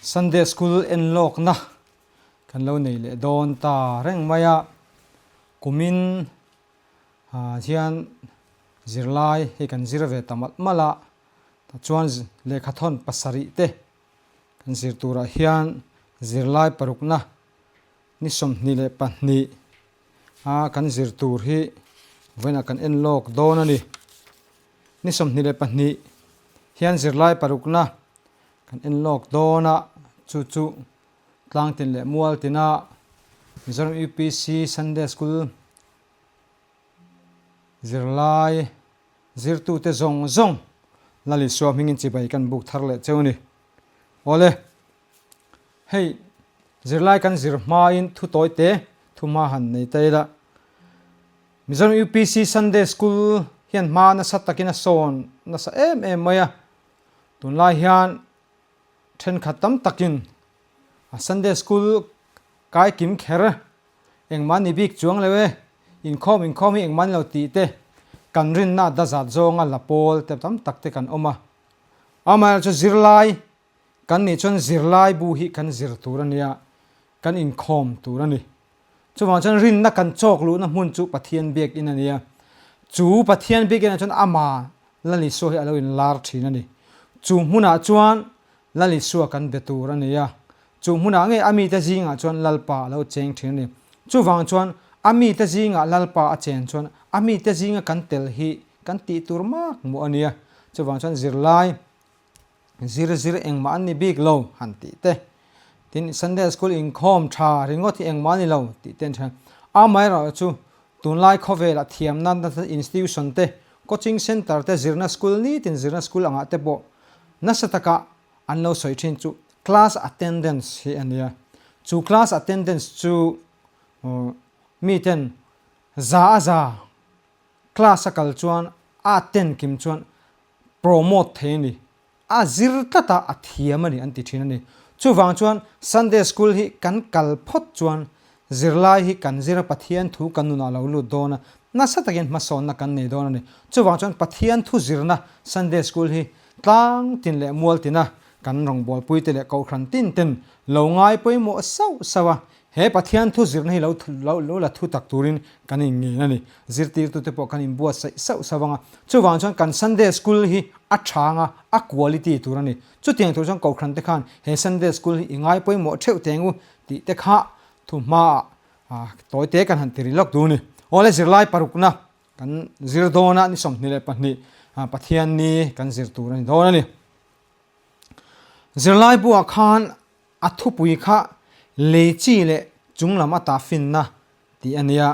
Sunday School enlawkna kan lo nei leh dawn ta reng mai a, kumin hian zirlai hei kan zir ve ta malh malh a, tah chuan lehkhathawn pasarih te kan zir turah hian zirlai parukna ni 22 a kan zir tur hi vawiinah kan en lawk dawn a ni. Ni 22 hian zirlai parukna kan en lawk dawn a, chu chu Tlangtin leh Mualtina Mizoram UPC Sunday School zirlai zirtute zawng zawng Lal Isua hmingin chibai kan buk thar leh cheu a ni. Awle, hei zirlai kan zir hmain thu tawi te thu hma han nei ta ila. Mizoram UPC Sunday School hian hma nasa takin a sawn nasa em em mai a, tunlai hian thenkhat tam takin a Sunday School kai kim kher engmah ni bik chuang lo e, inkhawm inkhawm hi engmah ni lo tih te kan rinna a dazat zawnga la pawl te tam tak te kan awm a. Amaherawhchu zirlai kan nih chuan zirlai bu hi kan zir tur a nia, kan inkhawm tur a ni. Chuvang chuan rinna kan chawk luhna hmun chu Pathian biakinn a ni a. Chu Pathian biakinnah chuan ama Lal Isua hi a lo inlar thin a ni. Chu hmunah chuan Lal Isua kan be tur a ni a. Chu hmunah ngei a mite zingah chuan Lalpa a lo cheng thin a ni. Chuvang chuan a mite zingah Lalpa a chen chuan a mite zinga kan tel hi kan tih tur mak hmuh a ni a. Chuvang chuan zirlai Zir zir engmah an ni bik lo han tih te. Tin, Sunday School inkhawm tha ringawt hi engmah a ni lo tih te an hria. Amaherawhchu chu tunlai khawvelah thiamna nasa institution te, coaching centre te, zirna school nitin zirna school angah te pawh nasa taka an lo sawi thin chu class attendance hi a nia. Chu class attendance chu miten za a za class a kal chuan a attend kim chuan promote thei a ni, a zir tlat a, a thiam a ni an ti thin a ni. Chuvang chuan Sunday School hi kan kal phawt chuan zirlai hi kan zir a, Pathian thu kan nunah a lo lut dawn a, nasa takin hmasawnna kan nei dawn a ni. Chuvang chuan Pathian thu zirna Sunday School hi tlang tin leh mual tina kan rawngbawlpui te leh kohhran tin ten lo ngai pawimawh sauh sauh a, He Pathian thu zirna hi lo lo la thu tak turin kan inngen a ni. Zirtirtute pawh kan inbuatsaih sauh sauh ang a. Chuvang chuan kan Sunday School hi a thang a, a quality tur a ni. Chutiang tur chuan Kohhran te khan he Sunday School hi i ngai pawimawh theuh teng u tih te kha thu hmaah tawi te kan han ti ri lawk duh a ni. Awle zirlai parukna kan zir dawn a, ni 22 Pathian ni kan zir tur a ni dawn a ni. Zirlai buah khan A thupui kha lei chi leh chung lam ata finna tih a nia.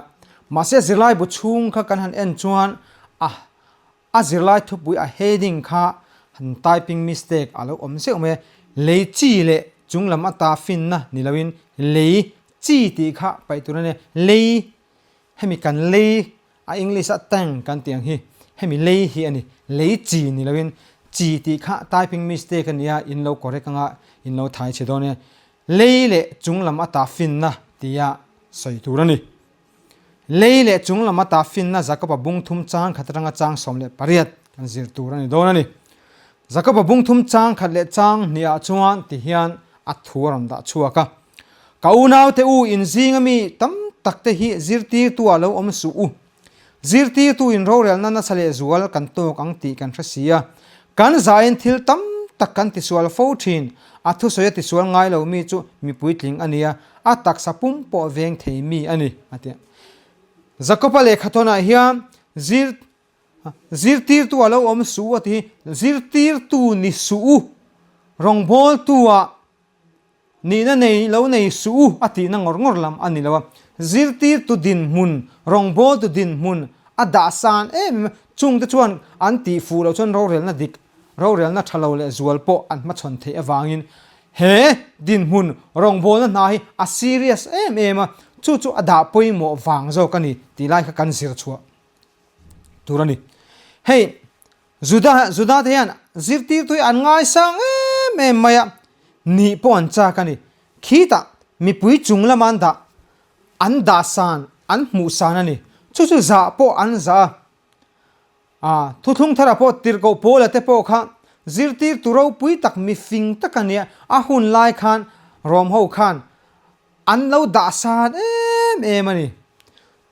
Mahse zirlai bu chhung kha kan han en chuan a a zirlai thupui a heading kha han typing mistake a lo awm zeuh mai a. Lei chi leh chung lam ata finna ni loin lei chi tih kha paih tur a nia. Lei hemi kan lei A English a tank kan tih ang hi hemi lei hi a ni. Lei chi ni loin chi tih kha typing mistake a nia in lo correct anga in lo thai chhe dawn e. Lei leh chung lam ata finna tia sawi tur a ni. Lei leh chung lam ata finna Jakoba bung thum chang khat atanga chang 18 kan zir tur a ni dawn a ni. Jakoba bung thum chang khat leh chang hnih ah chuan ti hian a thu a rawn dah chhuak a. Ka unaute u inzing ami tam tak te hi zirtirtu ah lo awm suh u. Zirtirtu in rorelna nasa leh zual kan tawk ang tih kan hre si a. Kan zain thil tam tak kan tisual fo thin. A thusawi a tisual ngai lo mi chu mi puitling a nia, a taksa pum pawh veng thei mi a ni, a ti a. Jakoba lehkhathawnah hian zir zirtirtu ah lo awm suh u a ti hi, zirtirtu ni suh u, rawngbawltu ah Nihna nei lo nei suh u a tihna ngawr ngawr lam a ni lo a, zirtirtu dinhmun, rawngbawltu dinhmun a dah san em em a, chungte chuan an tih fuh loh chuan rorelna dik, rorelna tha lo leh zual pawh an hmachhawn theih avangin he dinhmun rawngbawlna hna hi a serious em em a, chu chu a dah pawimawh vang zawk a ni tih lai kha kan zir chhuah tur a ni. Hei. Juda, Juda te hian zirtirtu hi an ngaisang em em mai a, nih pawh an chak a ni. Khitah mipui chung lama an dah, an dah san, an hmuh san a ni. Chu chu zah pawh an zah a. Aa, thuthlung tharah pawh tirhkoh Paula te pawh kha zirtirtu ropui tak mi fing tak a nia, a hun lai khan Rom ho khan an lo dah san em em a ni.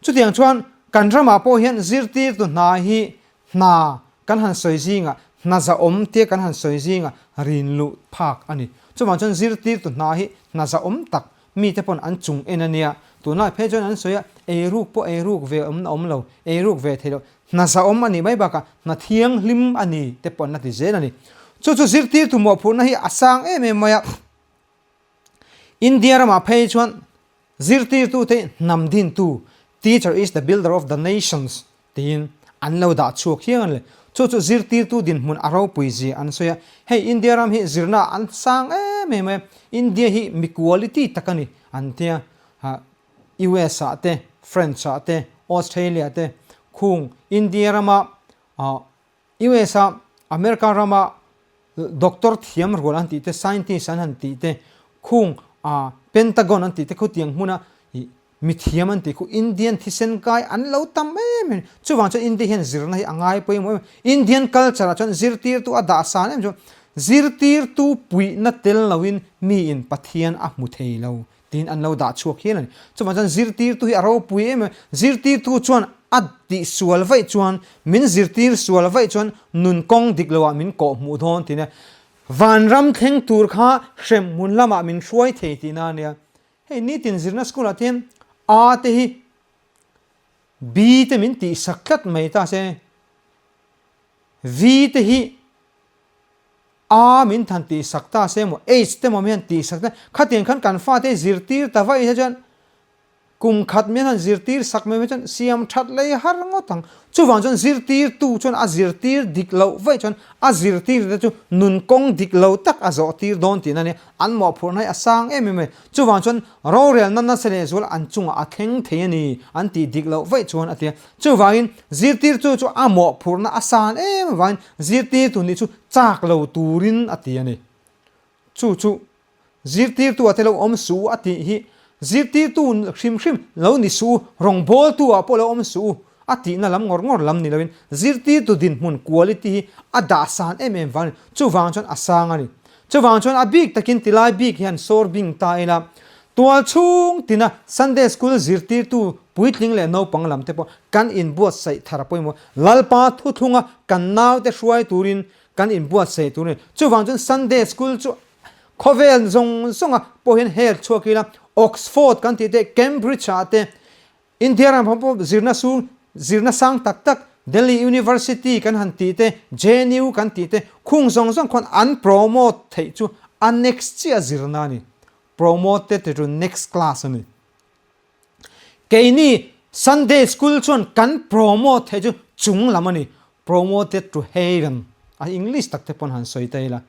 Chutiang chuan kan ramah pawh hian zirtirtu hna hi hna kan han sawi zingah, hna zahawm tia kan han sawi zingah rin luh phak a ni. Chuvang chuan zirtirtu hna hi hna zahawm tak mite pawn an chung en a nia. Tunlai phei chuan an sawi a, eiruk pawh eiruk ve awm na awm lo, eiruk ve thei lo, hna zahawm a nih mai bakah hna thianghlim a ni te pawh an la ti zel a ni. Chu chu zirtirtu mawhphurhna hi a sang em em mai a. India ramah phei chuan zirtirtute hnam dintu, Teacher is the builder of the nations, tiin an lo dah chhuak hiang a ni. Chu chu zirtirtu dinhmun a ropui zia an sawi a. Hei India ram hi zirna an sang em em a, India hi mi quality tak a ni an tia. US ah te, French ah te, Australia te khung India rama US a America rama doctor thiam rual an tih te, scientist an han tih te, khung a Pentagon an tih te khutiang hmuna ih mithiam an tih khu Indian thisen kai an lo tam em em. Chuvang chuan India hian zirna hi a ngai pawimawh em. Indian culture ah chuan zirtirtu a dah san em chu zirtirtu puihna tel loin miin Pathian a hmu thei lo Tiin an lo dah chhuak hial a ni. Chuvang chuan zirtirtu hi a ropui em em. Zirtirtu chuan a tih sual vaih chuan, min zirtir sual vaih chuan nun kawng dik loah min kawh hmuh dawn tih nia. Vanram thleng tur kha hremhmun lamah min hruai thei tihna a nia. Hei nitin zirna school ah te hian A te hi B te min tihsak tlat mai ta se, V te hi A min than tih sak ta se maw, H te maw min han tih sak ta, khatiang khan kan fate zirtir ta vaih hi chuan kum khat min han zirtir sak mai mai chuan siam that lei har ngawt ang. Chuvang chuan zirtirtu chuan a zirtir dik loh vaih chuan a zirtir te chu nun kawng dik lo tak a zawh tir dawn tihna a nia, an mawhphurhna hi a sang em em a ni. Chuvang chuan rorelna nasa lehzual an chungah a thleng thei a ni an tih dik loh vaih chuan a ti a. Chuvangin zirtirtu chu a mawhphurhna a san em avangin zirtirtu nih chu chak lo turin a ti a ni. Chu chu zirtirtu ah te lo awm suh u a tih hi zirtirtu hrim hrim lo ni suh u, rawngbawltu ah pawh lo awm suh u a tihna lam ngawr ngawr lam ni loin zirtirtu dinhmun quality hi a dah san em em vang a ni. Chuvang chuan a sang a ni. Chuvang chuan a bik takin tilai bik hian sawr bing ta ila tual chhung tina Sunday School zirtirtu puitling leh naupang lam te pawh kan inbuatsaih thar a pawimawh. Lalpa thuthlunga kan naute hruai turin kan inbuatsaih tur a ni. Chuvang chuan Sunday School chu khawvel zawng zawnga pawh hian her chhuak ila Oxford kan tih te, Cambridge ah te, India ram pawh zirna sung, zirna sang tak tak, Delhi University kan han tih te, JNU kan tih te, khung zawng zawng khuan an promote theih chu a next chiah zirna a ni. Promoted te chu next class a ni. Keini Sunday School chuan kan promote theih chu chung lam a ni. Promoted to heaven a English tak te pawn han sawi ta ila.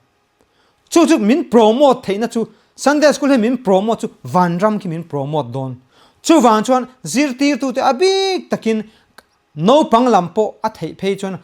Chu chu min promote theihna chu Sunday School hi min promote chu vanram khi min promote dawn. Chuvang chuan zirtirtute a bik takin naupang lam pawh a theih phei chuan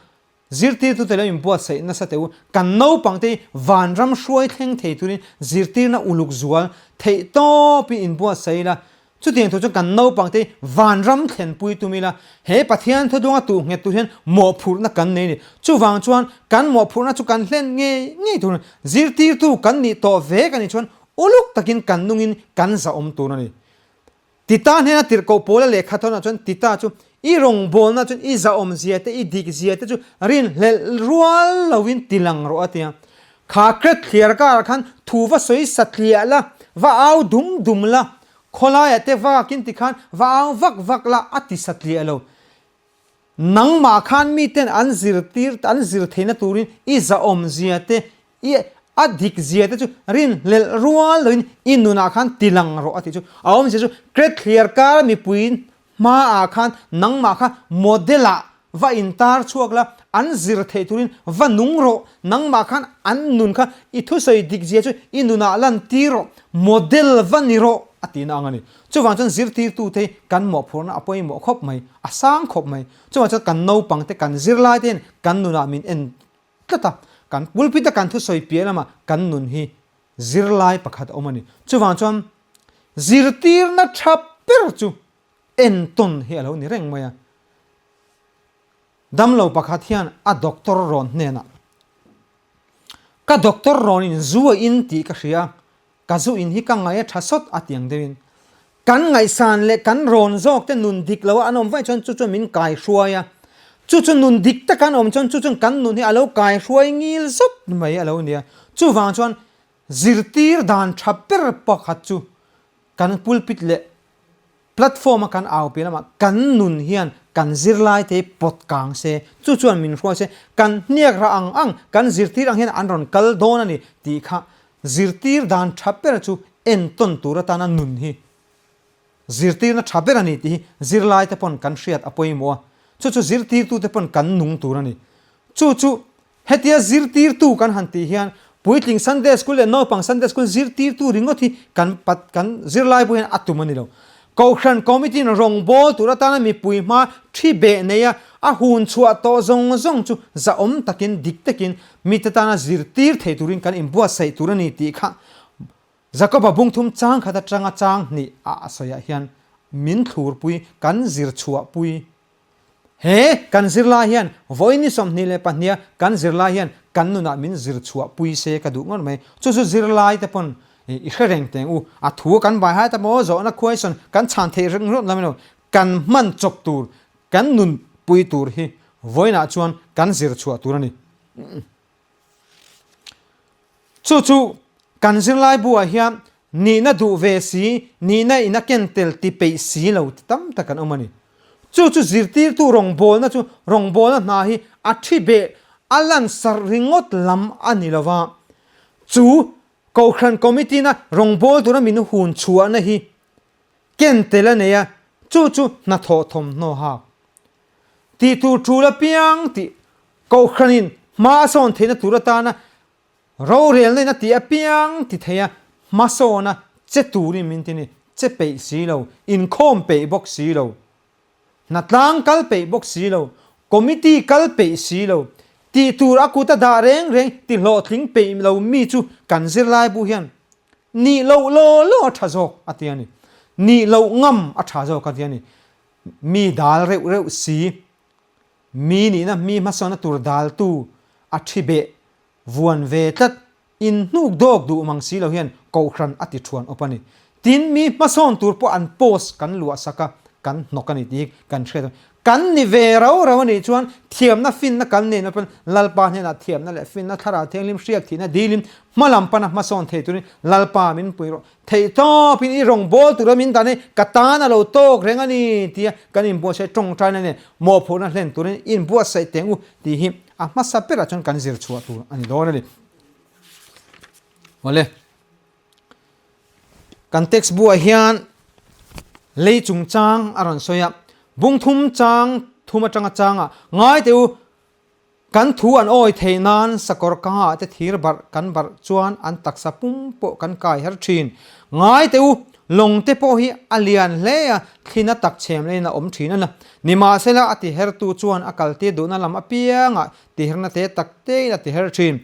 zirtirtute lo inbuatsaih nasa teh u. Kan naupangte hi vanram hruai thleng thei turin zirtirna uluk zual theih tawpin inbuatsaih ila Chutiang thu chu kan naupangte hi vanram thlenpui tum ila, he Pathian thudunga tuh nghet tur hian mawhphurhna kan nei a ni. Chuvang chuan kan mawhphurhna chu kan hlen ngei ngei tur a ni. Zirtirtu kan nih tawh vek a nih chuan uluk takin kan nungin kan zahawm tur a ni. Tita hnena tirhkoh Paula lehkha thawnah chuan Tita chu i rawngbawlna chuan i zahawm zia te, i dik zia te chu rinhlelh rual loin tilang rawh a ti a. Kha Kret thliar karah khan thu va sawi satliah la, va au dum dum la, khawlaiah te vakin tikhan va au vak vak la a ti satliah lo. Nangmah khan miten an zirtir, an zir theihna turin i zahawm zia te, i a dik zia te chu rinhlelh rual loin i nunah khan tilang rawh a tih chu. A awmzia chu Kret thliar kara mipuiin Hmaah khan nangmah kha model ah va intar chhuak la, an zir theih turin va nung rawh, nangmah khan an nun kha i thusawi dik zia chu i nunah lan tir rawh, model va ni rawh a tihna ang a ni. Chuvang chuan zirtirtute hi kan mawhphurhna a pawimawh khawp mai, a sang khawp mai. Chuvang chuan kan naupang te, kan zirlai te hian kan nunah min en tlat a, kan pulpit a kan thusawi piah lamah kan nun hi zirlai pakhat a awm a ni. Chuvang chuan zirtirna tha ber chu entawn hi a lo ni reng mai a. Damlo pakhat hian a doctor rawn hnenah. Ka doctor rawn in zu a in tih ka hria a, ka zu in hi ka ngaih a tha sawt a tiang deuhin. Kan ngaihsan leh kan rawn zawk te nun dik lo a an awm vaih chuan chu chuan min kai hruai a, chu chu nun dik taka an awm chuan chu chuan kan nun hi a lo kai hruai ngil zawt mai a lo nia. Chuvang chuan zirtir dan tha ber pakhat chu kan pulpit leh Platform a kan au piah lamah kan nun hian kan zirlai te hi pawt kang se, chu chuan min hruai se, kan hniak rah ang ang, kan zirtir ang hian an rawn kal dawn a ni tih kha zirtir dan tha ber chu entawn tur atana nun hi zirtirna tha ber a ni tih hi zirlai te pawn kan hriat a pawimawh a, chu chu zirtirtute pawn kan nung tur a ni. Chu chu Hetia zirtirtu kan han tih hian puitling Sunday School leh naupang Sunday School zirtirtu ringawt hi kan pat kan zirlai pawh hian a tum a ni lo. Kohhran Committee in rawngbâwl tur atana mipui hma thi beh neia a hun chhuah tawh zawng zawng chu zahawm takin dik takin mite tana zirtir thei turin kan inbuatsaih tur a ni tih kha Jakoba bungthum chang khat atanga chang hnih a a sawiah hian min thlurpui kan zir chhuahpui He kan zirlai hian vawiin ni 22 a kan zirlai hian kan nunah min zir chhuah pui se ka duh ngawt mai. Chu chu zirlai te pawn i hre reng teng u. A thu kan vai hai ta maw zawhna question kan chhan theih reng rawt lam ilo kan hman chawp tur kan nun pui tur hi vawiinah chuan kan zir chhuah tur a ni. Chu chu kan zirlai buah hian nihna duh ve si, nihna in a ken tel ti peih si lo ti tam tak an awm a ni. Chu chu zirtirtu rawngbawlna chu rawngbawlna hna hi a thi beh a lansarh ringawt lam a ni lo va, chu Kohhran Committee-na rawngbâwl tura min hun chhuahna hi ken tel a nei a, chu chu hnathawh thawmhnaw hak tih tur tul apiang tih Kohhranin hma a sawn theihna tur atana rorelna in a tih apiang ti thei a, hmasawna che turin min ti ni, che peih si lo, inkhawm peih bawk si lo, hnatlang kal peih bawk si lo, committee kal peih si lo, tih tur a kut a dah reng reng ti hlawhtling peih lo mi chu kan zirlaibu hian nih loh law law a tha zawk a ti a ni, nih loh ngam a tha zawk a ti a ni, mi dal reuh reuh si. Mi nihna mi hmasawnna tur daltu a thi beh vuan ve tlat, in hnuk dawk duh mang si lo hian kohhran a ti thuan awp a ni. Tin, mi hmasawn tur pawh an post kan luah sak a, kan hnawk a ni tih hi kan hriat a. Kan ni ve rau rau a nih chuan thiamna finna kan nei na pawn Lalpa hnenah thiamna leh finna thlarau thianghlim hriak thihna dilin hmalam pana hmasawn thei turin Lalpa min pui rawh. Theih tawpin i rawngbâwl tura min dan hi ka tân a lo tâwk reng a ni tia kan inbuatsaih tawngtaina nen mawhphurhna hlen turin inbuatsaih teng u tih hi a hmasa berah chuan kan zir chhuah tur a ni dawn a ni. Awle, kan text buah hian lei chungchang a rawn sawi a, bungthum chang thum atanga changah ngai teh u, Kan thu an awi theih nan sakawr kangah te thir barh kan barh chuan an taksa pum pawh kan kai her thin. Ngai teh u, lawng te pawh hi a lian hle a, thlina tak chhem leiin a awm thin a na. Nimahsela a tihertu chuan a kaltir duhna lam apiangah tiherna te tak tein a tiher thin.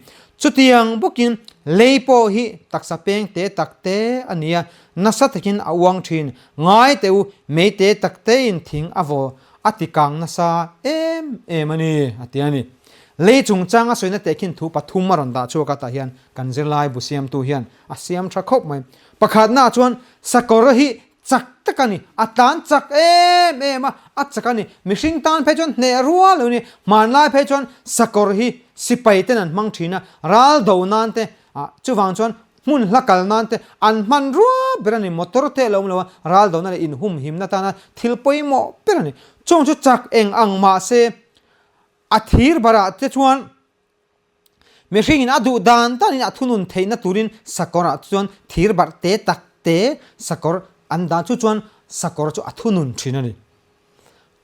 Chutiang bawkin lei pawh hi taksa peng te tak te a ni a, nasa takin a uang thin. Ngai teh u, mei te tak tein thing a vaw A ti kang nasa em em a ni, a ti a ni. Lei chungchang a sawina tehkhin thu pathum a rawn dah chhuak a, tah hian kan zirlai bu siamtu hian a siam tha khawp mai. Pakhatnaah chuan sakawr hi chak tak a ni, a tlan chak em em a, a chak a ni. Mihring tan phei chuan hneh rual lo ni, hmanlai phei chuan sakawr hi sipai ten an hmang thin a, ral do nan te Ah, chuvang chuan hmun hla kal nan te an hmanrua ber a ni, motor te a lo awm lo a, ral dona leh inhumhimna tana thil pawimawh ber a ni. Chung chu chak eng ang mah se, a thir barah te chuan mihringin a duh dan danin a thunun theihna turin sakawrah chuan thir barh te tak te sakawr an dah chu chuan sakawr chu a thunun thin a ni.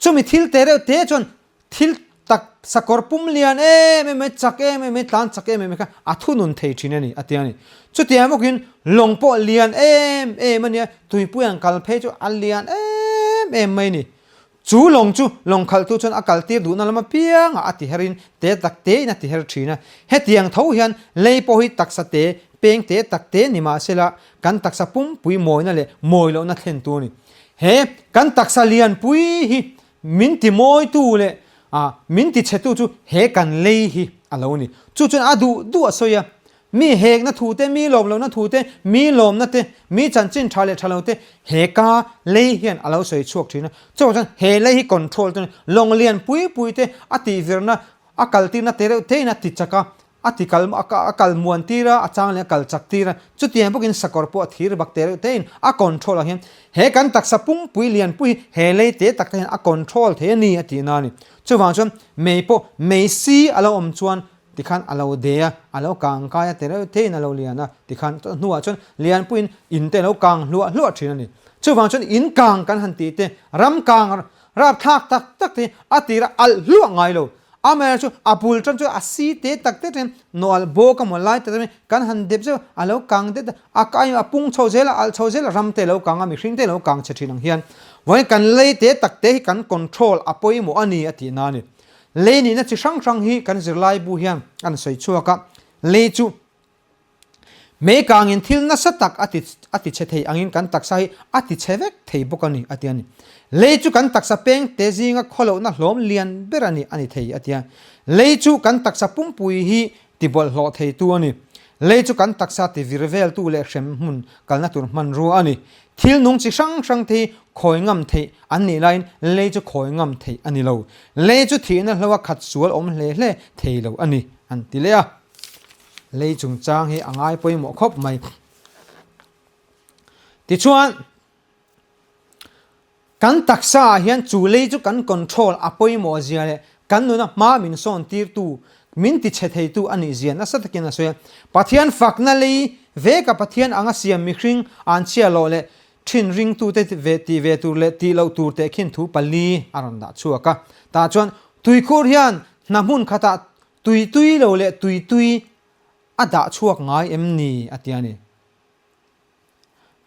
Chumi thil te reuh te chuan Thil tak sakawr pum lian em em mai, chak em em mai, tlan chak em em mai kha a thunun thei thin a ni, a ti a ni. Chutiang bawkin lawng pawh lian em em a nia, tuipui an kal phei chu a lian em em mai a ni. Chu lawng chu lawng khalhtu chuan a kaltir duhna lam apiangah a tiherin te tak tein a tiher thin a. Hetiang tho hian lei pawh hi taksa te, peng te tak te ni mahsela kan taksa pumpui mawina leh mawi lohna thlentu a ni. He kan taksa lianpui hi Min ti mawitu leh min ti chhetu chu he kan lei hi a lo ni. Chu chuan a duh duh a sawi a. Mi hekna thu te, mi lawm lohna thu te, mi lawmna te, mi chanchin tha leh tha lo te he ka lei hian a lo sawi chhuak thin a. Chuvang chuan he lei hi control chu lawng lian pui pui te a tihvirna, a kaltirna te reuh te in a ti chak a, a ti kal a kal muan tir a, a chang leh a kal chak tir a. Chutiang bawkin sakawr pawh a thir bak te reuh te in a control ang hian he kan taksa pungpui lian pui hi he lei te tak te hian a control thei a ni a tihna a ni. Chuvang chuan mei pawh mei si a lo awm chuan Tikhan a lo de a, a lo kang kai a, tereuh teiin a lo lian a, tikhan hnuah chuan lianpuiin in te a lo kang hluah hluah thin a ni. Chuvang chuan in kang kan han tih te, ram kang rapthlak tak tak te hi a tira alh hluah ngai lo. Amaherawhchu chu a bul tan chu a si te tak te thin nawlh bawk emaw lai tak te kan han dep zeuh a lo kang det a, a kai a pung chho zel a, alh chho zel a, ram te a lo kang a, mihring te a lo kang chhe thin ang hian vawiin kan lei te tak te hi kan control a pawimawh a ni a tihna a ni. Lei nihna chi hrang hrang hi kan zirlaibu hian an sawi chhuak a, lei chu mei kangin thil nasa tak a ti a ti chhe thei angin kan taksa hi a ti chhe vek thei bawk a ni a ti a ni. Lei chu kan taksa peng te zinga khawlohna hlawm lian ber a ni a ni thei a ti a. Lei chu kan taksa pumpui hi ti bawlhhlawh theitu a ni. Lei chu kan taksa ti vir veltu leh hrem hmun kalna tur hmanrua a ni. Thil nung chi hrang hrang te hi khawi ngam theih an nih laiin lei chu khawi ngam theih a ni lo. Lei chu thihna hloa khat sual awm hle hle thei lo a ni, an ti leh a. Lei chungchang hi a ngai pawimawh khawp mai. Tichuan. Kan taksa ah hian chu lei chu kan control a pawimawh zia leh kan nuna hma min sawn tirtu, min ti chhe theitu a nih zia nasa takin a sawi a. Pathian fakna lei veka Pathian anga siam mihring an chhia loh leh thin ringtute ve tih ve tur leh tih loh tur tehkhin thu pali a rawn dah chhuak a. Tah chuan tuikhur hian hna hmun khatah tui tui lo leh tui tui a dah chhuak ngai em ni a ti a ni.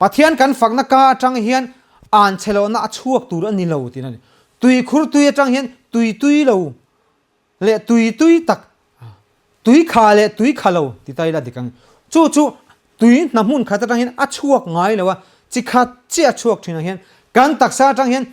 Pathian kan fakna ka atang hian an chhe lohna a chhuak tur a ni lo tih a ni. Tuikhur tui atang hian tui tui lo leh tui tui tak, tui kha leh tui kha lo ti ta ila dik ang. Chu chu tui hna hmun khat atang hian a chhuak ngai lo a, chi khat chiah a chhuak thin ang hian kan taksa atang hian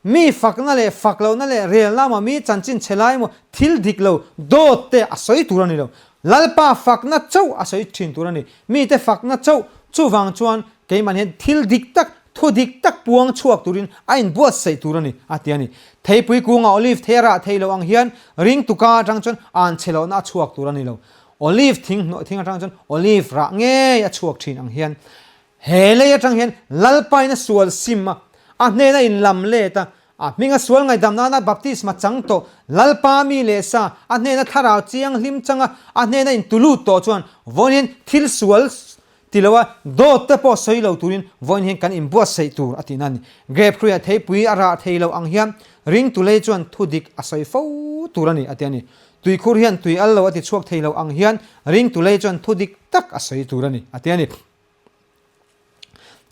Mi fakna leh fak lohna leh relna emaw, mi chanchin chhe lai emaw, thil dik lo, dawt te a sawi tur a ni lo. Lalpa fakna chauh a sawi thin tur a ni. Mite fakna chauh, chuvang chuan keimah hian thil dik tak, thu dik tak puang chhuak turin a inbuatsaih tur a ni, a ti a ni. Theipui kunga olive thei a rah thei lo ang hian ringtuka atang chuan an chhe lohna a chhuak tur a ni lo. Olive thing hnawh thing atang chuan olive rah ngei a chhuak thin ang hian He lei atang hian Lalpain a sual sim a, a hnena inlam let a, a hminga sual ngaihdam nana baptisma chang tawh Lalpa mi leh sa, a hnena thlarau chianghlim changa a hnena intulut tawh chuan vawiin hian thil sual ti lo a, dawt te pawh sawi lo turin vawiin hian kan inbuatsaih tur a tihna a ni. Grape hruiah theipui a rah thei lo ang hian ringtu lei chuan thu dik a sawi fo tur a ni a ti a ni. Tuikhur hian tui al lo a ti chhuak thei lo ang hian ringtu lei chuan thu dik tak a sawi tur a ni a ti a ni.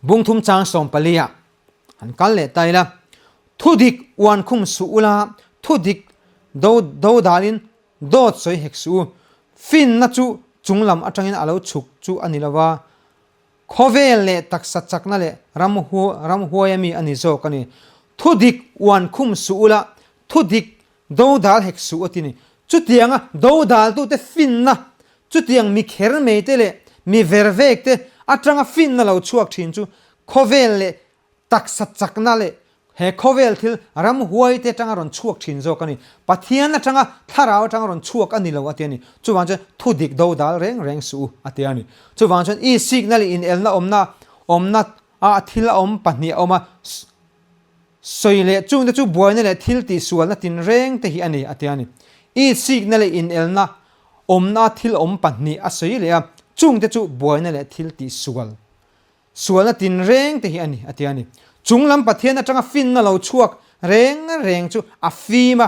Bungthum chang 14 ah an kal leh ta ila, Thudik uan khum suh ula, thudik do do dalin dawt sawi hek suh u. Finna chu chunglam atangin a lo chhuk chu a ni lova, khawvel leh taksa chakna leh ram ramhuai ami a ni zawk a ni. Thudik uan khum suh ula, thudik Dodal hek suh a ti ni. Chutianga dodaltute finna, chutiang mi kher mai te leh mi ver vek te atanga finna lo chhuak thin chu khawvel leh taksa chakna leh he khawvel thil ramhuai te atanga rawn chhuak thin zawk a ni. Pathian atanga thlarau atanga rawn chhuak a ni lo a ti a ni. Chuvang chuan thudik dodal reng reng suh u a ti a ni. Chuvang chuan i sikna leh inelna awmna awmna ah thil a awm pahnih a awm a. Sawi leh chungte chu buaina leh thil tihsualna tinreng te hi a ni, a ti a ni. Itsikna leh inelna awmna thil awm pahnih a sawi leh a, chungte chu buaina leh thil tihsual sualna tinreng te hi a ni, a ti a ni. Chunglam Pathian atanga finna lo chhuak reng reng chu a fim a,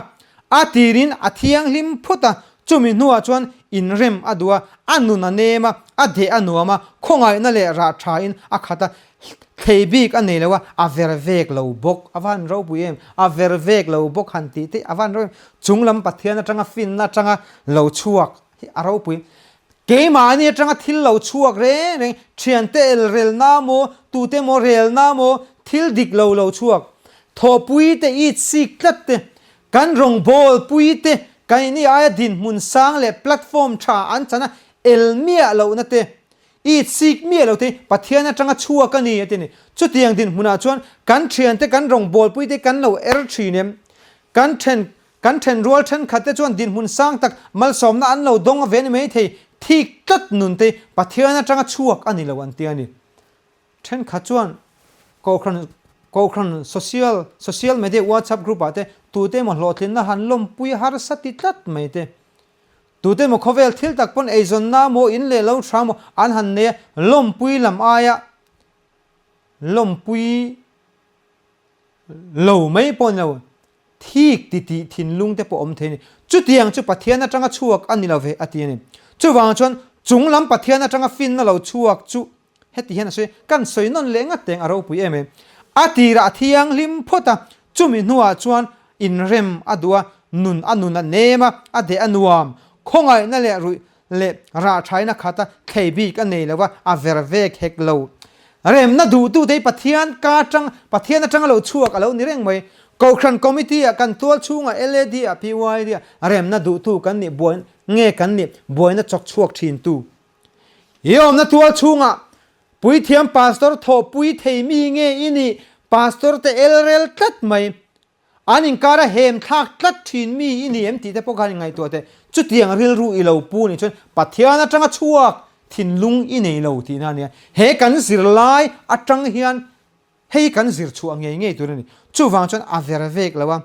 a tirin a thianghlim phawt a, chumi hnuah chuan inrem a duh a, a nun a nem a, a deh a nuam a, khawngaihna leh rah thain a khat a, Thlei bik a nei lo a, a ver vek lo bawk. A van ropui em? A ver vek lo bawk han tih te a van ropui em? Chunglam Pathian atanga finna atanga lo chhuak hi a ropui. Keimahni atanga thil lo chhuak reng reng, thiante elrelna maw, tute maw relna maw, thil dik lo lo chhuak, thawhpui te, it sik tlat te, kan rawngbawlpui te, keini aia dinhmun sang leh platform tha an chan a. El miah lohna te, it sik miah lo te hi Pathian atanga chhuak a ni a ti a ni. Chutiang dinhmunah chuan kan thiante kan rawngbawlpui te kan lo er thin em? Kan then kan thenrual thenkhat te chuan dinhmun sang tak malsawmna an lo dawng a ve ni mai thei, thik tlat nun te hi Pathian atanga chhuak a ni lo an ti a ni. Thenkhat chuan Kohhran Kohhran social social media WhatsApp group ah te tute emaw hlawhtlinna han lawmpui harsa ti tlat mai te, tute emaw khawvel thil tak pawn eizawnna maw in leh lo hram maw an han nei a, lawmpui lam aia lawmpui lo mai pawh ni lo. Thik ti tih thinlung te pawh awm thei a ni. Chutiang chu Pathian atanga chhuak a ni lo ve a ti a ni. Chuvang chuan chung lam Pathian atanga finna lo chhuak chu heti hian a sawi, kan sawi nawn leh ngat teng a ropui em em. A tirah a thianghlim phawt a, chumi hnuah chuan inrem a duh a, nun a nun a nem a, a deh a nuam. Khawngaihna leh ruih leh rah thaina khat a thlei bik a nei lo a, a ver vek hek lo. Remna duhtute hi Pathian ka atang, Pathian atanga lo chhuak a lo ni reng mai. Kohhran Committee ah kan tual chhungah LAD ah PYD ah remna duhtu kan nih buai nge kan nih buaina chawk chhuak thintu. I awmna tual chhungah Puithiam Pastor thawhpui thei mi nge i nih Pastor te elrel tlat mai. An inkar a hem thlak tlat thin mi i ni em tih te pawh khan inngaihtuah teh. Chutiang rilru i lo pu nih chuan Pathian atanga chhuak thinlung i nei lo tihna a nia. He kan zirlai atang hian hei kan zir chhuah ngei ngei tur a ni. Chuvang chuan a ver vek lo a,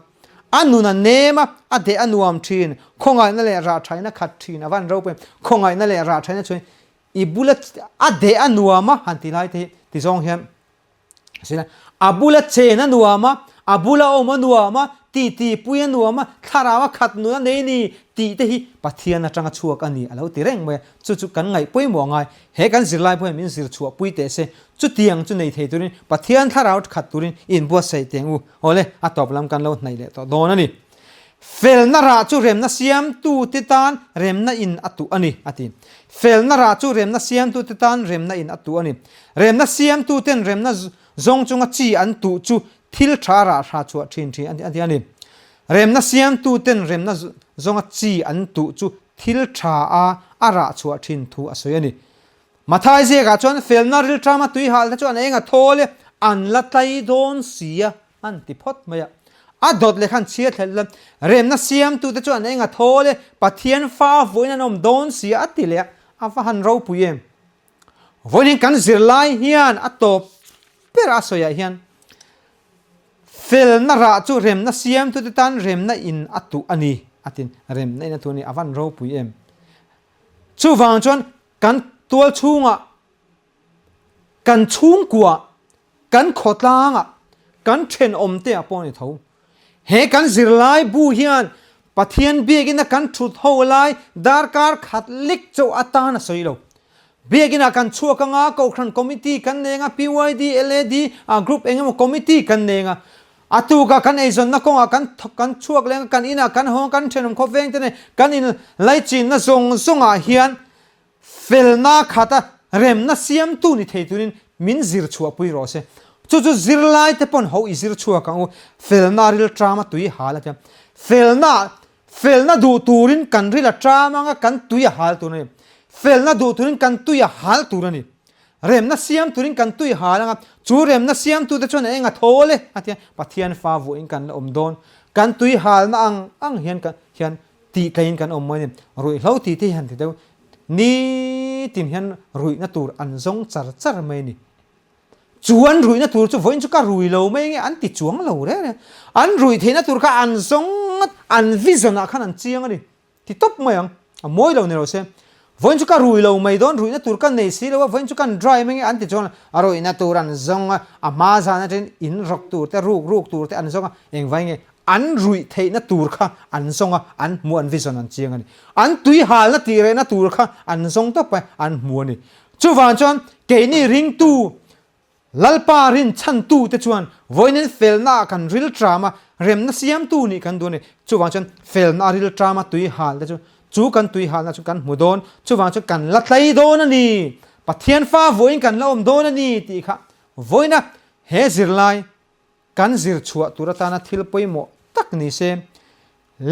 a nun a nem a, a deh a nuam thin, khawngaihna leh rahthaina khat thin a van ropui em. Khawngaihna leh rahthaina chuan i bula a deh a nuam a han ti lai te hi tizawng hian Sina, a bula chen a nuam a, a bula awm a nuam a, titi pui a nuam a, thlarau a khat nun a nei ni tih te hi Pathian atanga chhuak a ni a lo ti reng mai a. Chu chu kan ngaih pawimawh ngai. He kan zirlai pawh hian min zir chhuah pui teh se. Chutiang chu nei thei turin Pathian thlarau khat turin inbuatsaih teng u. Awle, a tawp lam kan lo hnaih leh tawh dawn a ni. Felna rah chu remna siamtute tan remna in a tuh a ni, a ti. Felna rah chu remna siamtute tan remna in a tuh a ni. Remna siamtuten remna zawng chunga chi an tuh chu thil tha rah hra chhuah thin thin a ti a ni. Remna siamtuten remna zawnga chi an tuh chu thil tha a a rah chhuah thin thu a sawi a ni. Mathai ziakah chuan felna rilṭama tuihalte chu an eng a thawl e, an la tlai dawn si a, an ti phawt mai a. A dawt leh khan chhia thlelh la, remna siamtute chu an eng a thawl e, Pathian fa vawiin an awm dawn si a, a ti leh a, a va han ropui em. Vawiin kan zirlai hian a tawp ber a sawiah hian felna rah chu remna siamtute tan remna in a tuh a ni, a ti. Remna in a tuh a ni, a van ropui em. Chuvang chuan kan tual chhungah, kan chhungkuah, kan khawtlangah, kan thenawmte ah pawh a ni tho. He kan zirlai bu hian Pathian biakina kan thut ho lai darkar khat lek chauh atan a sawi lo. Biakinah kan chhuak anga Kohhran Committee kan nei anga, PYD, LAD, Group eng emaw Committee kan nei anga, A tukah kan eizawnna kawngah kan kan chhuak leng a, kan inah kan hawng a, kan thenawm khawp veng te nen kan in laichinna zawng zawngah hian felna khata remna siamtu ni thei turin min zir chhuahpui rawh se. Chu chu zirlai te pawn ho i zir chhuak ang u, felna rilṭam a tui hal a tia. Felna felna duh turin kan ril a ṭam ang a, kan tui a hal tur a ni. Felna duh turin kan tui a hal tur a ni. Remna siam turin kan tui hal anga, chu remna siamtute chuan eng a thawl e a tia, Pathian fa vuahin kan la awm dawn. Kan tui halna ang ang hian kan hian tih tlaiin kan awm mai a ni. Ruihhlo tih te hi han ti deuh, nitin hian ruihna tur an zawng char char mai a ni. Chu an ruihna tur chu vawiin chu ka rui lo mai nge an ti chuang lo reng reng. An ruih theihna tur kha an zawng ngawt, an vision ah khan an chiang a ni. Ti tawp mai ang, a mawi lo ni lo se. Vawiin chu ka rui lo mai dawn, ruihna tur ka nei si lo a, vawiin chu kan dry mai nge an ti chuan a ruihna tur an zawng a, a hma zan atangin in rawk tur te, ruk ruk tur te an zawng a, engvai nge an ruih theihna tur kha an zawng a, an hmu an vision an chiang a ni. An tui halna tih rehna tur kha an zawng tawp mai, an hmu a ni. Chuvang chuan keini ringtu Lalpa rin chhantute chuan vawiin felnaah kan ril ṭam a, remna siamtu nih kan duh a ni. Chuvang chuan felna a ril ṭam a tui halte chu, chu kan tui halna chu kan hmu dawn. Chuvang chuan kan la tlai dawn a ni. Pathian fa vawiin kan la awm dawn a ni tih kha vawiina he zirlai kan zir chhuah tur atana thil pawimawh tak ni se,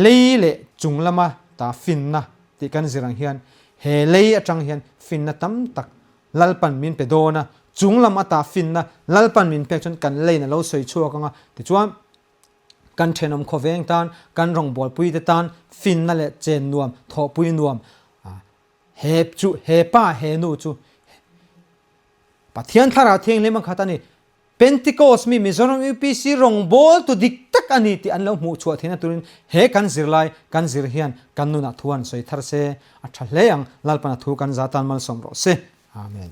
lei leh chung lama ta finna tih kan zir ang hian. He lei atang hian finna tam tak Lalpan min pe dawn a, chung lam ata finna Lalpan min pek chuan kan leiin a lo sawi chhuak ang a, tichuan kan thenawm khawveng tan, kan rawngbawlpui te tan finna leh chen nuam, thawhpui nuam, he chu he pa he nu chu Pathian Thlarau Thianghlim a khat a ni. Pentecost mi Mizoram UPC rawngbawltu dik tak a ni tih an lo hmuh chhuah theihna turin he kan zirlai kan zir hian kan nunah thu an sawi thar se a tha hle ang. Lalpan a thu kan za tan malsawm rawh se. Amen.